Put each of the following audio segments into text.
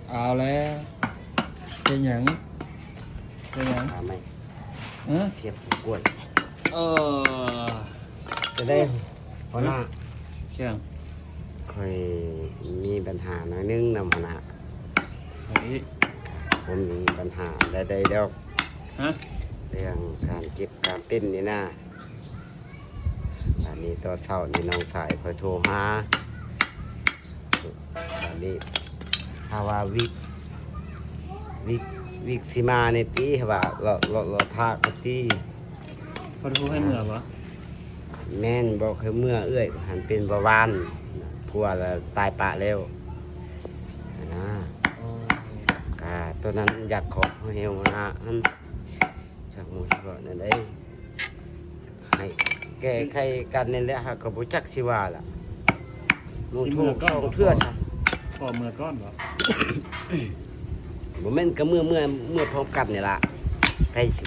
ເອົາແລ້ວ ເປັນຫຍັງ? ເປັນຫຍັງ? ຫາໄມ້ ຮະ? ສຽບກ້ວຍ. ເອີ ຈະໄດ້ ຫົວໜ້າ ຫຍັງ? ຂ້ອຍມີບັນຫາໜ້ອຍໜຶ່ງນຳຫົວໜ້າ. ຫຍັງອີກ? ບໍ່ມີບັນຫາໃດໆດອກ. ຮະ? ເລື່ອງການເຈັບການເປັນນີ້ນາ. ບາດນີ້ຕອນເຊົ້ານີ້ນ້ອງຊາຍຂ້ອຍໂທຫາ ບາດນີ້ຖ້າວ່າວິກ ວິກ ວິກຊິມານີ້ຕິ ວ່າເລາະ ເລາະ ເລາະທາກກໍຕິ. ເຂົາໂທໃຫ້ເມືອບໍ່? ແມ່ນ ບອກໃຫ້ເມືອເອື້ອຍ ຫັ້ນເປັນເບົາຫວານ ຜົວລະຕາຍປະແລ້ວນະ. ໂອ້ຍ ກະໂຕນັ້ນຢາກຂໍໃຫ້ຫົວໜ້າຫັ້ນ ຈັກໝູ່ຊິເວົ້າແນວໃດ ໃຫ້ແກ້ໄຂກັນນີ້ແຫຼະ ເຮົາກໍບໍ່ຈັກຊິວ່າລະ. ໝູ່ໂທສອງເທື່ອຊະ ຂໍເມືອກ່ອນບໍ່? ບໍ່ແມ່ນ ກໍເມືອ ເມືອ ເມືອພ້ອມກັນນີ້ລະ ໃຜຊິ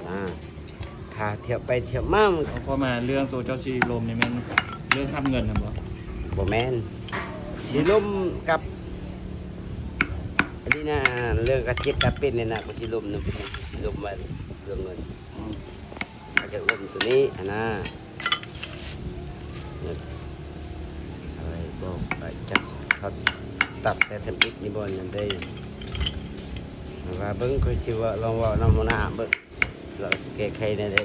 ອາ ຖ້າທຽບໄປທຽບມາມັນ ເພາະວ່າເລື່ອງໂຕເຈົ້າຊິລົມນີ້ແມ່ນເລື່ອງຮັບເງິນຫັ້ນບໍ່? ບໍ່ແມ່ນ ຊິລົມກັບ ອັນນີ້ນະ ເລື່ອງການເຈັບການເປັນນີ້ນະ ກໍຊິລົມນຳ ຊິລົມວ່າເລື່ອງເງິນ ອືມ ເຂົາຈະລົມໂຕນີ້ຫັ້ນນະ. ເງິນ ເອົາໄວ້ບອກວ່າຈັກເຂົາຕັດແຕ່ທຳອິດນີ້ບໍ່ ນັ້ນເດ້ ວ່າເບິ່ງ ຂ້ອຍຊິເວົ້າ ລອງເວົ້ານຳຫົວໜ້າເບິ່ງ ວ່າຊິແກ້ໄຂແນວໃດ.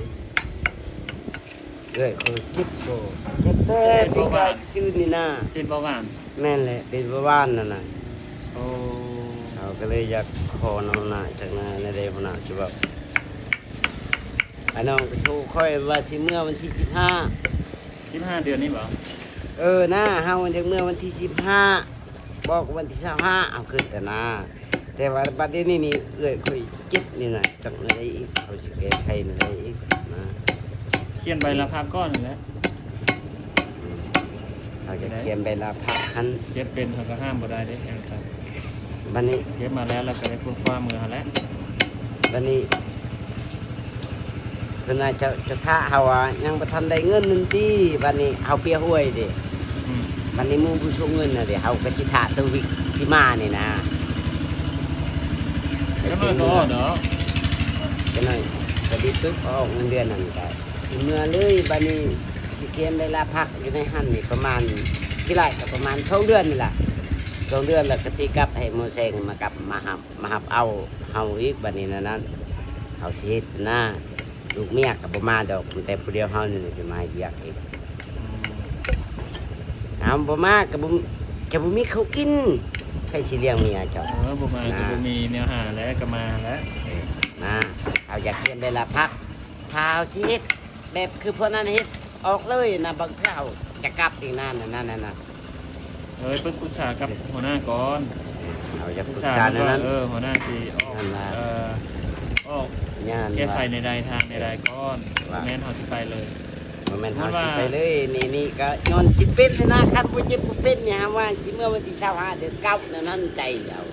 ເອື້ອຍຂ້ອຍເຈັບຄໍ ເຈັບແຕ່ປີກາຍຊື່ນີ້ນາ. ເປັນເບົາຫວານ? ແມ່ນແຫຼະ ເປັນເບົາຫວານນັ້ນນະ. ໂອ້ ເຮົາກໍເລີຍຢາກຂໍນຳຫົວໜ້າຈັກໜ້ອຍແນວໃດ ຫົວໜ້າຊິເວົ້າ. ອ້າຍນ້ອງກໍໂທຂ້ອຍວ່າຊິເມືອວັນທີສິບຫ້າ ສິບຫ້າເດືອນນີ້ບໍ່? ເອີນາ ເຮົາຈະເມືອວັນທີສິບຫ້າ ບອກວັນທີຊາວຫ້າ ເຮົາຄິດຫັ້ນນາ. ແຕ່ວ່າບັດດຽວນີ້ນີ້ ເອື້ອຍຂ້ອຍເຈັບນີ້ນະ ຈັກແນວໃດອີກ ເຮົາຊິແກ້ໄຂແນວໃດອີກນະ. ຂຽນໃບລາພັກກ່ອນຫັ້ນແຫຼະ. ເຮົາຈະຂຽນໃບລາພັກຫັ້ນ ເຈັບເປັນເຮົາກໍຫ້າມບໍ່ໄດ້ເດ້. ບັດນີ້ເກັບມາແລ້ວ ແລ້ວກໍໄດ້ຄວາມເມືອຫັ້ນແຫຼະ. ບັດນີ້ເພິ່ນວ່າ ເຈົ້າ ເຈົ້າຖ້າເຮົາວ່າຍັງບໍ່ທັນໄດ້ເງິນນັ້ນຕິ ບັດນີ້ເຮົາເປຍຫວຍເດ້. ອືມ ບັດນີ້ໝູ່ບໍ່ສົ່ງເງິນນະເດ້ ເຮົາກໍຊິຖ້າໂຕວິກຊິມານີ້ນະ. ຈັກໜ້ອຍກໍອອກດອກ ຈັກໜ້ອຍກໍດີປຶບ ອອກເງິນເດືອນນັ້ນກໍຊິເມືອເລີຍ. ບັດນີ້ຊິຂຽນໃບລາພັກຢູ່ໃນຫັ້ນນີ້ປະມານ ທີ່ຫຼາຍກໍປະມານສອງເດືອນນີ້ລະ ສອງເດືອນ ແລ້ວກໍຕິກັບໃຫ້ໝໍແສງມາກັບມາຮັບ ມາຮັບເອົາເຮົາອີກ. ບັດນີ້ນັ້ນ ເຮົາຊິເຮັດນາ ລູກເມຍກໍບໍ່ມາດອກ ມີແຕ່ຜູ້ດຽວເຮົານີ້ແຫຼະຊິມາເຮັດວຽກອີກ. ອືມ ເຮົາບໍ່ມາກໍບໍ່ ຈະບໍ່ມີເຂົ້າກິນ ໃຜຊິລ້ຽງເມຍເຈົ້າ? ເອີ ບໍ່ມາກໍບໍ່ມີແນວຫາແຫຼະ ກໍມາແຫຼະ. ເອີ ມາ ເຮົາຢາກຂຽນໃບລາພັກ ຖ້າເຮົາຊິເຮັດແບບຄືພວກນັ້ນເຮັດອອກເລີຍນະ ບາງເທື່ອເຮົາຈະກັບອີກນານນັ້ນນະ. ເອີ ປຶກສາກັບຫົວໜ້າກ່ອນ ເຮົາຢາກປຶກສາແນວນັ້ນ. ເອີ ຫົວໜ້າຊິອອກ ເອີ ອອກ ແກ້ໄຂໃນໃດທາງໃດກ່ອນ ບໍ່ແມ່ນເຮົາຊິໄປເລີຍ. ບໍ່ແມ່ນເຮົາຊິໄປເລີຍ ນີ້ ນີ້ກໍຍ້ອນຊິເປັນນະ. ຄັນບໍ່ເຈັບບໍ່ເປັນນີ້ ຫາວ່າຊິເມືອວັນທີຊາວຫ້າເດືອນເກົ້ານັ້ນ ໃນໃຈເຮົາ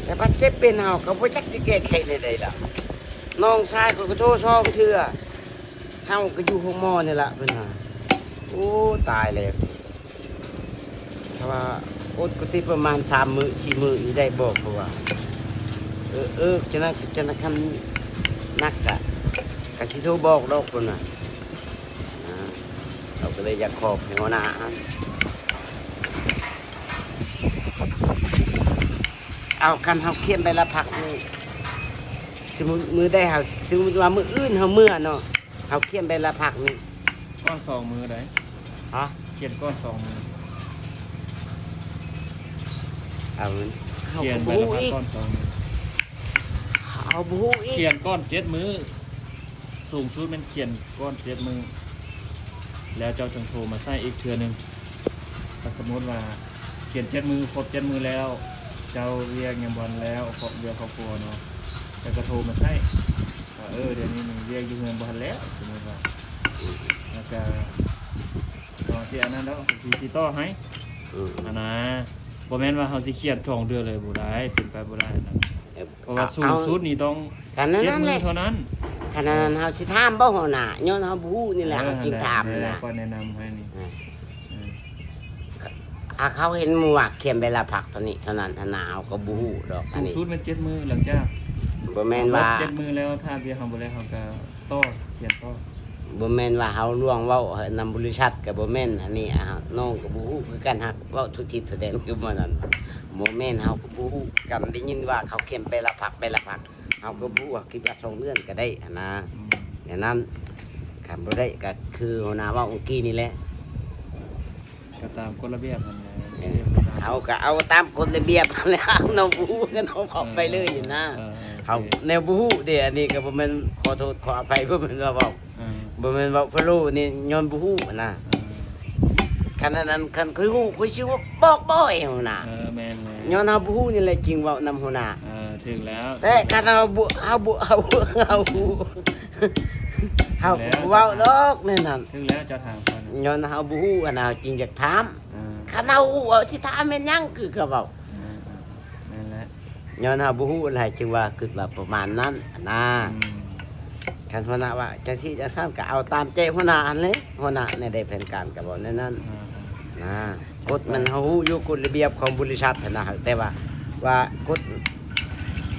ແຕ່ພັດເຈັບເປັນ ເຮົາກໍບໍ່ຈັກຊິແກ້ໄຂແນວໃດລະ. ນ້ອງຊາຍຂ້ອຍກໍໂທສອງເທື່ອ ເຮົາກໍຢູ່ໂຮງໝໍນີ້ລະ ເພິ່ນວ່າ. ໂອ້ ຕາຍແລ້ວ ຖ້າວ່າອົດກໍຕິປະມານສາມມື້ສີ່ມື້ນີ້ໄດ້ບໍ່ ເພາະວ່າ ເອີ ເອີ ຈັ່ງນັ້ນ ຈັ່ງນັ້ນ ຄັນໜັກກະ ກະຊິໂທບອກດອກ ເພິ່ນວ່າ. ອ່າ ເຮົາກໍເລີຍຢາກຂໍໃຫ້ຫົວໜ້າ ເອົາ ຄັນເຮົາຂຽນໃບລາພັກນີ້ ສົມມຸດມື້ໃດເຮົາ ສົມມຸດວ່າມື້ອື່ນເຮົາເມືອເນາະ ເຮົາຂຽນໃບລາພັກນີ້ ກ່ອນສອງມື້ໃດ໋. ຮະ? ຂຽນກ່ອນສອງມື້. ເອົາ ເຮົາກໍບໍ່ຮູ້ອີກ ຂຽນໃບລາພັກກ່ອນສອງມື້. ເຮົາບໍ່ຮູ້ອີກ. ຂຽນກ່ອນເຈັດມື້ ສູງສຸດແມ່ນຂຽນກ່ອນເຈັດມື້ ແລ້ວເຈົ້າຈຶ່ງໂທມາໃຊ້ອີກເທື່ອໜຶ່ງ. ຖ້າສົມມຸດວ່າຂຽນເຈັດມື້ ຄົບເຈັດມື້ແລ້ວ ເຈົ້າວຽກຍັງບໍ່ທັນແລ້ວ ເພາະເລື່ອງຄອບຄົວເນາະ ເຈົ້າກໍໂທມາໃຊ້ວ່າ ເອີ ດຽວນີ້ວຽກຢູ່ເຮືອນບໍ່ທັນແລ້ວ ສົມມຸດວ່າ ແລ້ວກໍ ເຮົາຊິອັນນັ້ນດອກ ຊິ ຊິຕໍ່ໃຫ້ ອືມ ອັນນະ. ບໍ່ແມ່ນວ່າເຮົາຊິຂຽນສອງເດືອນເລີຍ ບໍ່ໄດ້ ເປັນໄປບໍ່ໄດ້ນະ. ເອີ ເພາະວ່າສູງສຸດນີ້ຕ້ອງ ຄັນນັ້ນແຫຼະ ເຈັດມື້ເທົ່ານັ້ນ. ຄັນນັ້ນເຮົາຊິຖາມບໍ່ ຫົວໜ້າ? ຍ້ອນເຮົາບໍ່ຮູ້ນີ້ແຫຼະ ເຮົາຈຶ່ງຖາມນະ. ຂ້ອຍແນະນຳໃຫ້ນີ້ ເອີ ເອີ ກະ ຫາກເຮົາເຫັນໝູ່ວ່າຂຽນໃບລາພັກເທົ່ານີ້ເທົ່ານັ້ນຫັ້ນນະ ເຮົາກໍບໍ່ຮູ້ດອກ. ສູງສຸດແມ່ນເຈັດມື້ຫຼັງຈາກ ບໍ່ແມ່ນວ່າ ເຈັດມື້ແລ້ວ ຖ້າວຽກເຮົາບໍ່ແລ້ວ ເຮົາກໍຕໍ່ ຂຽນຕໍ່. ບໍ່ແມ່ນວ່າເຮົາລ່ວງເວົ້ານຳບໍລິສັດກໍບໍ່ແມ່ນ. ອັນນີ້ ອາ ນ້ອງກໍບໍ່ຮູ້ຄືກັນ ຫາກເວົ້າທຸກທິດທຸກແດນຄືໝູ່ນັ້ນ ບໍ່ແມ່ນ. ເຮົາກໍບໍ່ຮູ້ຄືກັນ ໄດ້ຍິນວ່າເຂົາຂຽນໃບລາພັກ ໃບລາພັກ ເຮົາກໍບໍ່ຮູ້ວ່າ ຄິດວ່າສອງເດືອນກໍໄດ້ຫັ້ນນະ. ອືມ ແນວນັ້ນ ຄັນບໍ່ໄດ້ກໍຄືຫົວໜ້າເວົ້າເມື່ອກີ້ນີ້ແຫຼະ. ກໍຕາມກົດລະບຽບຫັ້ນແຫຼະ. ເອີ ເຮົາກໍເອົາຕາມກົດລະບຽບຫັ້ນແຫຼະ ເຮົາບໍ່ຮູ້ກັນ ເຮົາເວົ້າໄປເລີຍຫັ້ນນະ. ເອີ ເຮົາແນວບໍ່ຮູ້ເດ້. ອັນນີ້ກໍບໍ່ແມ່ນ ຂໍໂທດຂໍອະໄພ ບໍ່ແມ່ນວ່າເວົ້າ ເອີ ບໍ່ແມ່ນເວົ້າພະໂລນີ້ ຍ້ອນບໍ່ຮູ້ນະ. ເອີ ຄັນອັນນັ້ນ ຄັນຂ້ອຍຮູ້ ຂ້ອຍຊິບອກບໍ່ໃຫ້ຫົວໜ້າ. ເອີ ແມ່ນແລ້ວ ຍ້ອນເຮົາບໍ່ຮູ້ນີ້ແຫຼະ ຈຶ່ງເວົ້ານຳຫົວໜ້າ. ເອີ ຖືກແລ້ວ. ແຕ່ຄັນເຮົາບໍ່ ເຮົາບໍ່ ເຮົາບໍ່ ເຮົາບໍ່ ເຮົາບໍ່ເວົ້າດອກແນວນັ້ນ. ຖືກແລ້ວ ເຈົ້າຖາມຂ້ອຍນະ ຍ້ອນເຮົາບໍ່ຮູ້ຫັ້ນນະ ເຮົາຈຶ່ງຢາກຖາມ. ເອີ ຄັນເຮົາຮູ້ ເຮົາຊິຖາມແມ່ນຫຍັງ ຄືເຂົາເວົ້າ. ເອີ ແມ່ນແຫຼະ ຍ້ອນເຮົາບໍ່ຮູ້ຫັ້ນແຫຼະ ຈຶ່ງວ່າຄິດວ່າປະມານນັ້ນນະ. ອືມ ຄັນຫົວໜ້າວ່າຈັ່ງຊີ້ຈັ່ງຊັ້ນ ກໍເອົາຕາມໃຈຫົວໜ້າຫັ້ນແຫຼະ. ຫົວໜ້າແນວໃດແຜນການກໍເວົ້າແນວນັ້ນ. ເອີ ນະ ກົດມັນເຮົາຮູ້ຢູ່ ກົດລະບຽບຂອງບໍລິສັດຫັ້ນນະ ແຕ່ວ່າ ວ່າກົດ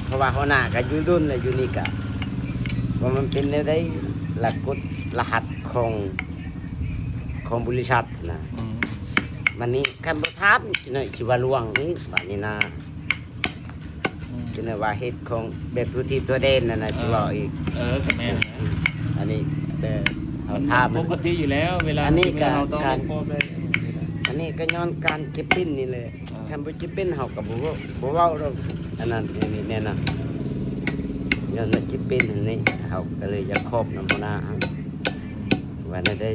ເພາະວ່າຫົວໜ້າກໍຢູ່ດົນແລ້ວ ຢູ່ນີ້ກໍວ່າມັນເປັນແນວໃດ ລະກົດລະຫັດຂອງ ຂອງບໍລິສັດນະ. ອືມ ບາດນີ້ຄັນບໍ່ຖາມ ຊິໜ້ອຍຊິວ່າລວງອີກ ບາດນີ້ນະ. ອືມ ຊິໜ້ອຍວ່າເຮັດຂອງແບບທົ່ວທີບທົ່ວແດນນັ້ນນະ ເອີ ຊິເວົ້າອີກ. ເອີ ກໍແມ່ນນະ. ອືມ ອັນນີ້ແຕ່ເຮົາຖາມ ມັນປົກກະຕິຢູ່ແລ້ວ ເວລາ ອັນນີ້ກໍ ເວລາເຮົາຕ້ອງ ການ ເຮັດຄອບໄດ້. ອັນນີ້ກໍຍ້ອນການເຈັບປິ່ນນີ້ແຫຼະ. ເອີ ຄັນບໍ່ເຈັບປິ່ນເຮົາກໍບໍ່ເວົ້າ ບໍ່ເວົ້າດອກ. ອັນນັ້ນ ອັນນີ້ແນ່ນອນ ຍ້ອນວ່າເຈັບປິ່ນອັນນີ້ ເຮົາກໍເລີຍຢາກຄອບນຳຫົວໜ້າ ວ່າແນວໃດ.